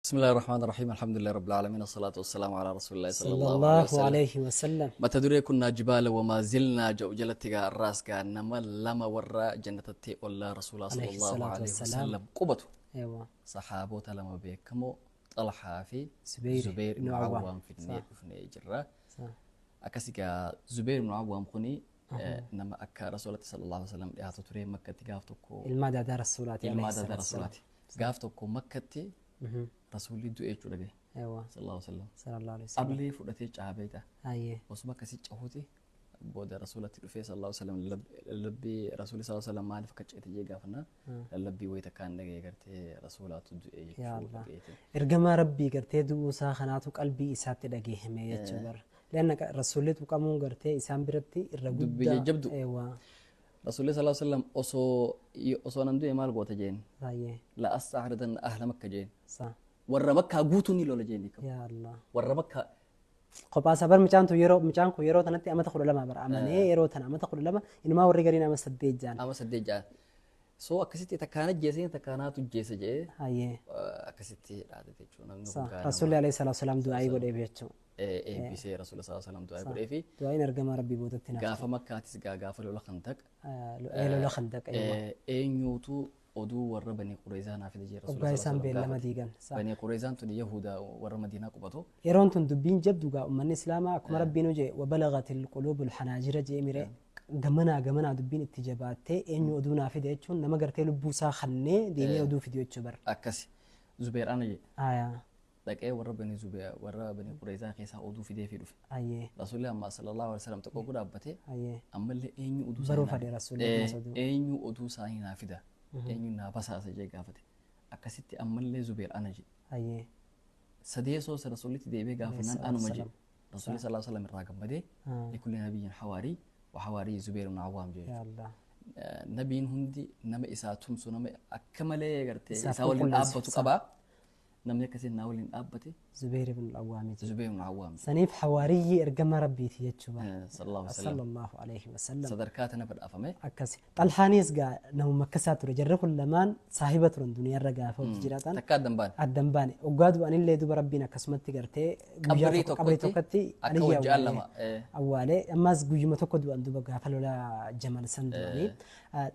بسم الله الرحمن الرحيم، الحمد لله رب العالمين، الصلاة والسلام على رسول الله صلى الله عليه sallallahu وسلم. Alayhi wasallam. Mata duree "كنا جبالا وما زلنا" jedhu jalatti gaa irraas gaa nama lama warra jannatatti ollaa rasuulaa alayhi صلى الله salaatu عليه wassalaam. وسلم qubatu, Ewa. saxaaboota lama beekamoo Xalxaa fi Zubayr Zubayr ibnu ibnu Awwaam. Awwaam fidnee dhufnee jirra. Sa. Akkasi gaa Zubayr ibnu Awwaam kuni nama akka rasuulatti صلى الله عليه وسلم dhiyaatu ture. Makkatti gaaf tokko Ilma daadaa rasuulaati ilmaa alayhi daadaa salaatu wassalaam. rasuulaati. Gaaf tokko Makkatti rasuulli du'e jechuu dhagaye Ewa. صلى الله عليه وسلم. Sallallahu alayhi wasallam. Ablee fudhatee caabeeta. Ayyee. Osuma akkasii cahuuti booda rasuulatti dhufee صلى الله عليه وسلم. Lallabbii rasuulli صلى الله عليه وسلم maaliif akka ceete jee gaafannaa, lallabbii wayii takkaan dhagaye, gartee rasuulaatu du'e Yaa jechuu Allah. dhagayeeti. Ergamaa rabbii gartee du'uu isaa kanaatu qalbii isaatti dhagahame jechuu bara. Leanna rasuulli tuqamuun gartee isaan biratti irra dubbii guddaa. jajjabdu. Ewa. Rasuulli صلى الله عليه وسلم osoo nan du'e maal goota jeen. Ayyee. لأستعرضن أهل مكة jeen. Sa. Warra Makkaa guutuu ni lola jeen. Yaa Allah. Warra Makkaa. Kophaa isaa bar mucaan tun yeroo mucaan kun yeroo tanatti amata 12 bara amanee, yeroo tana amata 12, inumaa warri gariin ama 8 jaan. Ama 8 jaan. So akkasitti takkaana jeesee takkaanaatu jeese jee. Ayyee. Akkasitti dhaadate jechuudha. Namni Sa. kun gaa nama Rasuulli alayhi salaatu wasalaam du'aayii godheef jechuudha. Eebbisee rasuula صلى الله عليه وسلم du'aa godhee fi Du'aayiin ergamaa rabbii boodatti naaf. Gaafa Makkaatis gaa gaafa lola Khandaq Lola Khandaq. Ewa. Eenyuutu oduu warra Banii Qureezaa naa fide jee rasuula Waggaa صلى الله isaan عليه وسلم beellama gaafate. diigan. Sa. Banii Qureezaan tuni Yahudaa warra Madiinaa qubatu. Yeroon tun dubbiin jabdu gaa uummanni islaamaa akkuma rabbiin jee وبلغت القلوب الحناجر jee mire, gamanaa gamanaa dubbiin itti jabaattee, eenyu oduu naa fide jechuun nama gartee lubbuu isaa kannee deemee oduu fide jechuu bara. Akkasi. Zubeer ana jee. Aayaa. Dhaqee warra Banii Zubeer, warra Banii Qureezaa keessaa oduu fidee fi dhufe. Ayyee. Rasuulli amma صلى الله عليه وسلم tokko dhaabbatee Ayyee. ammallee eenyu oduu Baruu isaanii fadhe rasuulli ammas oduu. Eenyu oduu isaanii naa fida, eenyu naa basaasa jee gaafate. Akkasitti ammallee Zubeer ana jee. Ayyee. Sadeesoo isa rasuulitti deebi'ee gaafannaan anuma jee. Salaam. Rasuulli صلى الله عليه وسلم irraa gammadee لكل نبي حواري وحواري زبير بن عوام jee. Yaa Allah. Nabiin hundi nama isaa tumsu, nama akka malee gartee Isaaf isaa waliin qulqulleessu. dhaabbatu qaba. Namni akkasii naa waliin dhaabbate Zubeer ibn al-Awwaami jee. Zubeer ibn Awwaam. Saniif hawaariyyii ergama rabbiiti jechuu bara. صلى الله عليه وسلم. صلى الله عليه وسلم. Sadarkaa tana badhaafame. Akkasi. Xalhaanis gaa namuma akkasaa ture. Jarri kun lamaan saahiba turan duniyaarra gaafa hojii jiraatan. Takka addan baane. Addan baane. Oggaa du'anillee duba rabbiin akkasumatti gartee guyyaa qabrii tokko qabrii tokkotti tokkotti akka Aliyyi wajji awwaalee. lama. Awwaalee ammaas guyyuma tokko du'an duba gaafa lola Jamal san du'anii.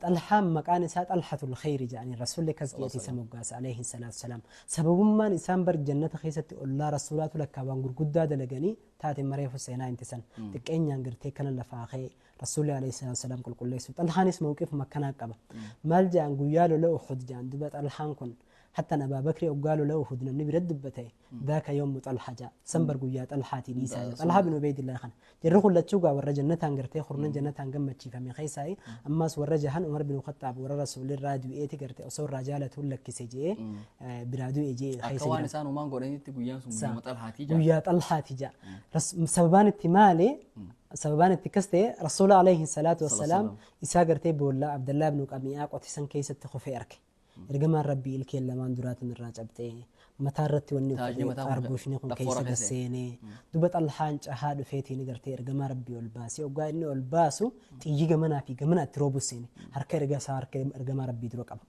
Xalhaan maqaan isaa طلحة الخير jedhanii rasuulli akkas jedheeti isa moggaasa عليه الصلاة والسلام. Sababummaan isaan bar jannata keessatti ollaa rasuulaatu lakkaa waan gurguddaa dalaganii taate mareefu seenaa intisan. Xiqqeenyaan gartee kana lafaa ka'ee rasuulli عليه الصلاة والسلام qulqulleessu. Xalhaanis mawqifuma akkanaa qaba. Maal jedhan guyyaa lola Uhud jedhan duba Xalhaan kun حتى أبا بكر oggaa lola Uhud namni bira dubbate ذاك يوم طلحة jaa sanbar guyyaa Xalhaatii dhiisaa jaa. Xalhaa bin Ubeydillah kana. Jarri kun lachuu gaa warra jannataan gartee kurnan jannataan gammachiifame keessaa, ammaas warra jahan Umar bin Khattaab warra rasuulli irraa du'eeti gartee osoo irraa jaalatuun lakkise jee biraa du'e jee Akka keessa waan jiran. isaan uumaan godhanitti guyyaan sun guyyaa Xalhaatii jaa. Guyyaa Xalhaati jaa. Sababaan itti maali? Sababaan itti akkas ta'e rasuula عليه الصلاة والسلام isaa gartee boolla Abdallaa ibnu Qami'aa qotisan keessatti kufee arge. Ergamaan rabbii ilkeen lamaan duraatiin irraa cabxee mataa irratti wanni Taajni uffate mataa kun xaarbuushni kun xaffoora keessa keessa. gasseenee duba Xalhaan cahaa dhufeetiin gartee ergamaa rabbii ol baasee, oggaa inni ol baasu xiyyi gamanaa fi gamana itti roobus seene, harka erga isaa harka ergamaa rabbii dura qaba.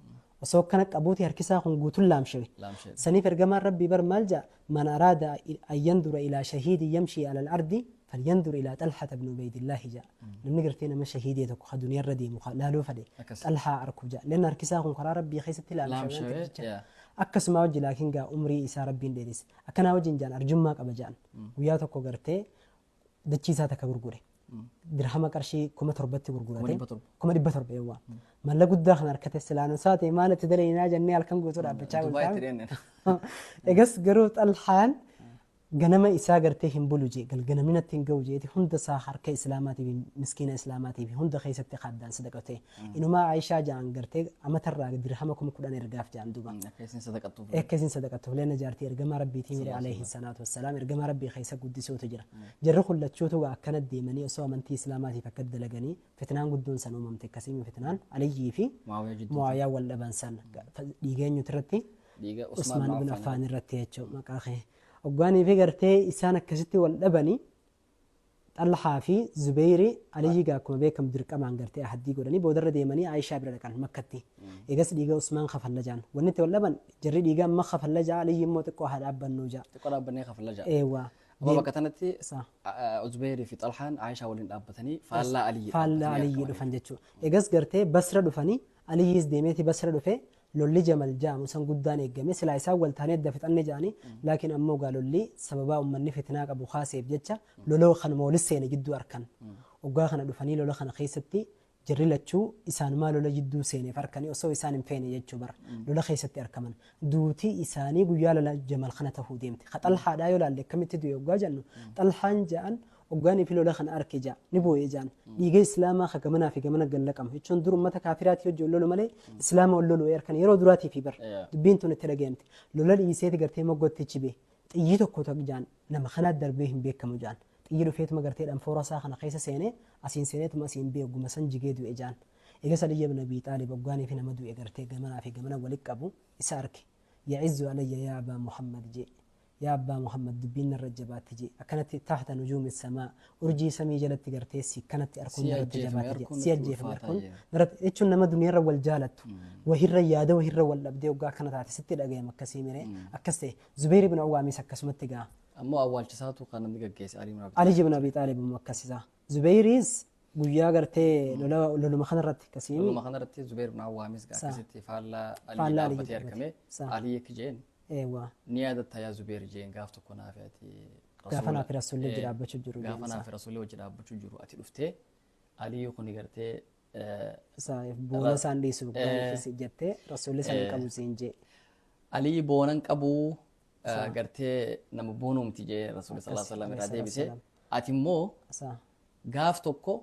Osoo akkana qabuuti harki isaa kun guutuun laamshawe. Laamshawe. Saniif ergamaan rabbii bar maal jaa من أراد أن ينظر إلى شهيد يمشي على الأرض فلينظر إلى طلحة بن عبيد الله jaa. Namni gartee nama shahiidee tokko ka duniyaarra deemu ka laaluu fedhe Akkas. Xalhaa arku jaa. Lenna harki isaa kun karaa rabbii keessatti laamshawe waan Laamshawee. ta'eef jecha. Yaa. Akkasuma wajji laakiin gaa umrii isaa rabbiin dheeresse. Akkanaa wajjin jaan arjummaa qaba jaan. Guyyaa tokko gartee dachii isaa takka gurgure. Dirhama qarshii 7,000tti gurgurate. 700,000. 700,000 yawwa. Malla guddaa kan harkate silaan isaa ta'e maal itti dalaynaa jennee halkan guutuu dhaabbachaa Dubaay itti bultaa. deemne. Egas garuu Xalhaan ganama isaa gartee hin bulu jee, galganamni natti hin ga'u jeeti hunda isaa harka islaamaatii fi miskiina islaamaatii fi hunda keessatti kaaddaan sadaqate. Inumaa Aayishaa ja'an gartee amatarraa dirhama 10,000 ergaaf ja'an duuba. Akka isin sadaqattuuf. Akka isin sadaqattuuf leena jaartii ergamaa rabbiitii mire عليه الصلاة والسلام ergamaa rabbii keessa guddisuutu jira. Jarri kun lachuutu akkana deemanii osoo amantii islaamaatiif akka dalaganii fitnaan guddoon san uumamte, akkasii fitnaan Aliyyii fi Muawiyaa jidduu. Muawiyaa wal dhaban san dhiiga eenyutu irratti? Dhiiga Usmaan Usmaan ibn ibn Affaan. Affaan irratti jechuudha maqaa kee. Hoggaanii fi gartee isaan akkasitti wal dhabanii Xalhaa fi Zubeyri Aliyyi gaa akkuma beekamu dirqamaan gartee ahaddii godhanii boodarra deemanii Aayishaa bira dhaqan Makkatti. Eegas dhiiga Usmaan kafalla jaan. Wanni itti wal dhaban jarri dhiiga amma kafalla jaa, Aliyyi immoo xiqqoo haa dhaabbannuu jaa. Xiqqoo dhaabbannee kafalla jaa. Eewwa. Amma bakka tanatti Sa. Zubeyrii fi Xalhaan Aayishaa waliin dhaabbatanii faallaa Aliyyi faallaa dhaabbatanii Aliyyi argaman. Dhufan jechuudha. Eegas gartee Basra dhufanii, Aliyyiis deemeeti Basra dhufe, lolli Jamal jaamu san guddaan eeggame. Silaa isaan wal taanee adda fixanne jedhanii, laakiin ammoo gaa lolli sababaa ummanni fitnaa qabu kaaseef jecha lola kanuma walis seene jidduu arkan. Oggaa kana dhufanii lola kana keessatti jarri lachuu isaanumaa lola jidduu seeneef arkanii osoo isaan hin feene jechuu bara lola keessatti arkaman. Duuti isaanii guyyaa lola Jamal kana tahuu deemte. Ka Xalhaadhaa yoo laalle akkamitti du'e oggaa jennu, Xalhaan ja'an oggaanii fi lola kana arke ja'a ni boo'e ja'an. Dhiiga islaamaa ka gamanaa fi gamana gallaqamu jechuun dur ummata kaafiraatii wajji wal lolu malee islaama wal lolu arkan yeroo duraatii fi bar dubbiin tun itti dhagayamte. Lola dhiiseeti gartee moggootti chibe xiyyi tokko tokko ja'an nama kanaa darbee hin beekamu ja'an. Xiyyi dhufeetuma gartee dhanfoora isaa kana keessa seenee asiin seeneetuma asiin bee ogguma san jigee du'e ja'an. Egas Aliyyi ibn Abii Xaalib oggaanii fi nama du'e gartee gamanaa fi gamana walit qabu isa arke. Ya'izzu alayya yaa Abaa Muhammad jee. Yaa abbaa Muhammad, dubbiin narra jabaatti jee. Akkanatti tahta nujuumi samaa, urjii samii jalatti gartee si kanatti arkuun Si narratti ajjeefame jabaatti jee. arkuun Si natti ajjeefame ulfaataa arkuun jee. narratti jechuun nama duniyaarra wal jaalattu wahirra yaada wahirra wal dhabdee oggaa akkana taate sitti dhagayama akkasii miree akkas ta'e. Zubeer ibn Awwaamis akkasumatti gaa. Ammoo awwaalchisaatu kan namni gaggeesse Ali ibn Abi Ali ibn Abi Xaalib immoo akkas isaa. Zubeyriis guyyaa gartee lola loluma kanarratti akkasii. Loluma kanarratti Zubeer ibn Awwaamis gaa akkasitti faallaa Alii faallaa Aliyyi dhaabbatee argame. dhaabbate. Sa. Alii akka jeen Eewwa. ni yaadatta yaa Zubeer jeen, gaaf tokko naafi ati gaafa naafi rasuulli wajji dhaabbachuu jiru gaafa jeen. Naafi rasuulli wajji dhaabbachuu jiru ati dhuftee Alii kuni gartee Isa boona isaan dhiisu gaafis jettee rasuulli san hin qabu siin jee. Alii boonan qabuu gartee nama boonumti jee rasuulli sallallahu alaihi wasallam irraa deebise. Ati immoo Isa gaaf tokko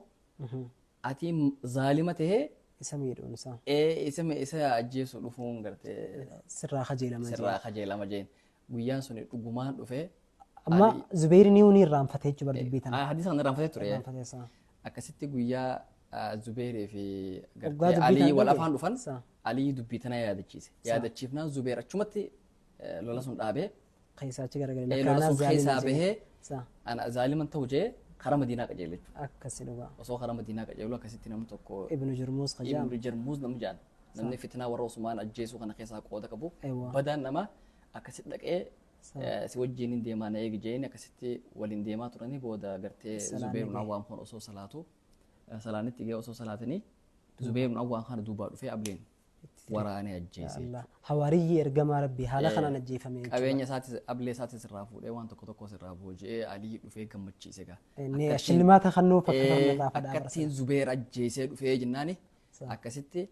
ati zaalima tahee isa miidhuun isaa isa ajjeesu dhufuun gartee sirraa kajeelama jee. Sirraa kajeelama jeen. Guyyaan suni dhugumaan dhufee. Amma Zubeyri ni irraanfatee jechuudha bar dubbii tana. Hadiisa kana irraanfatee ture. Irraanfatee isaa. Akkasitti guyyaa Zubeyrii fi Waggaa gartee dubbii Alii tana wal dhage. afaan dhufan Sa. Alii dubbii tana yaadachiise. Yaadachiifnaan Zubeer achumatti lola sun dhaabee Keessaa achi garagalee. Lola sun keessaa bahee Sa. ana zaaliman ta'u jee karaa Madiinaa qajeele jechuudha. Akkasi dhugaa. Osoo karaa Madiinaa qajeelu akkasitti namni tokko Ibnu Jurmuus qajaam. Ibnu Jarmuuz namni jedhan namni fitinaa warra Usmaan ajjeesuu kana keessaa qooda qabu Eewwa. badaan nama akkasitti dhaqee si wajjin hin deemaa na eegi jeeni akkasitti waliin deemaa turanii booda gartee Zubeer ibn Awwaam kun osoo salaatu salaanitti ga'ee osoo salaatanii Zubeer ibn Awwaam kana duubaa dhufee ableen waraanee ajjeese. Allah. Hawaariyyi ergamaa Rabbii haala kanaan ajjeefame jechuudha. Qabeenya isaatis ablee isaatis irraa fuudhee waan tokko tokkos irraa booji'ee Alii dhufee gammachiise gaa. Inni shillimaata kannuu fakka kana irraa fadhaa barsa. Akkattiin Zubeer ajjeesee dhufee jennaani akkasitti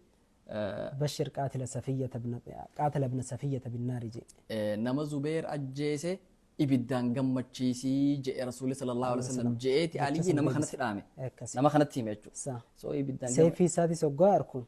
Bashir qaatila Safiyyata ibn qaatila ibn Safiyyata binnaari jee. Nama Zubeer ajjeese ibiddaan gammachiisii jedhe Rasuulli sallallahu alaihi wasallam je'eeti Aliyyi nama kanatti dhaame. Akkasi. Nama kanatti hime jechuudha. Sa. So ibiddaan Seefii isaatis hoggaa arku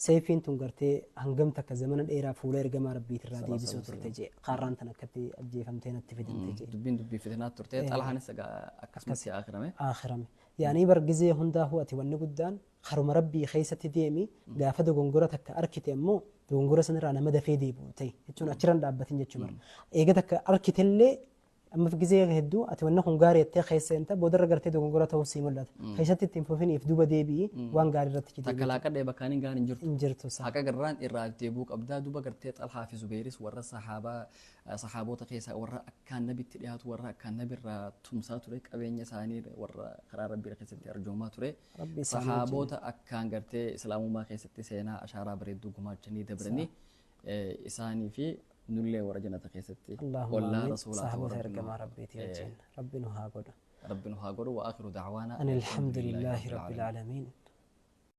seefiin tun gartee hangam takka zamana dheeraa fuula ergamaa rabbiitirraa deebisuu turte jee. Qaarraan tan akkatti ajjeefamtee natti fidamte jee. Dubbiin dubbii fitinaa turte. Xalhaanis egaa akkasumatti akirame. Aakhirame. Yaanii bar gizee hundaafuu ati wanni guddaan karuma rabbii keessatti deemi. Gaafa dogongora takka arkite ammoo dogongora sanirraa nama dafee deebi'u ta'e jechuun achirran dhaabbatin jechuu bara. Eega takka arkitellee amma gizee hedduu ati wanni kun gaarii jettee keessa seenta, boodarra gartee dogongora ta'uu sii mul'ata. Keessatti ittiin fufiniif duuba deebi'i waan gaarii irratti Takka deebi'u. Laaqadhee bakkaan hin gaan hin jirtu. Hin jirtu sa. Haqa garraan irraa deebi'uu qabdaa. Duuba gartee Xalhaa fi Zubeeris warra sahaabaa sahaabota keessaa warra akkaan nabitti dhiyaatu, warra akkaan nabirraa tumsaa ture, qabeenya isaanii warra karaa rabbii keessatti arjoomaa ture. Rabbi isaanii wajjin. Sahaabota akkaan gartee islaamummaa keessatti seenaa ashaaraa bareedduu gumaachanii dabranii isaanii fi nullee warra jannata keessatti Allahumma ollaa amiin. rasuulaa ta'uu Sahaabota rabbi nu ergamaa rabbiitii wajjin. Rabbi nu haa godhu. Rabbi nu haa godhu. Wa akhiru da'waana أن الحمد لله رب العالمين.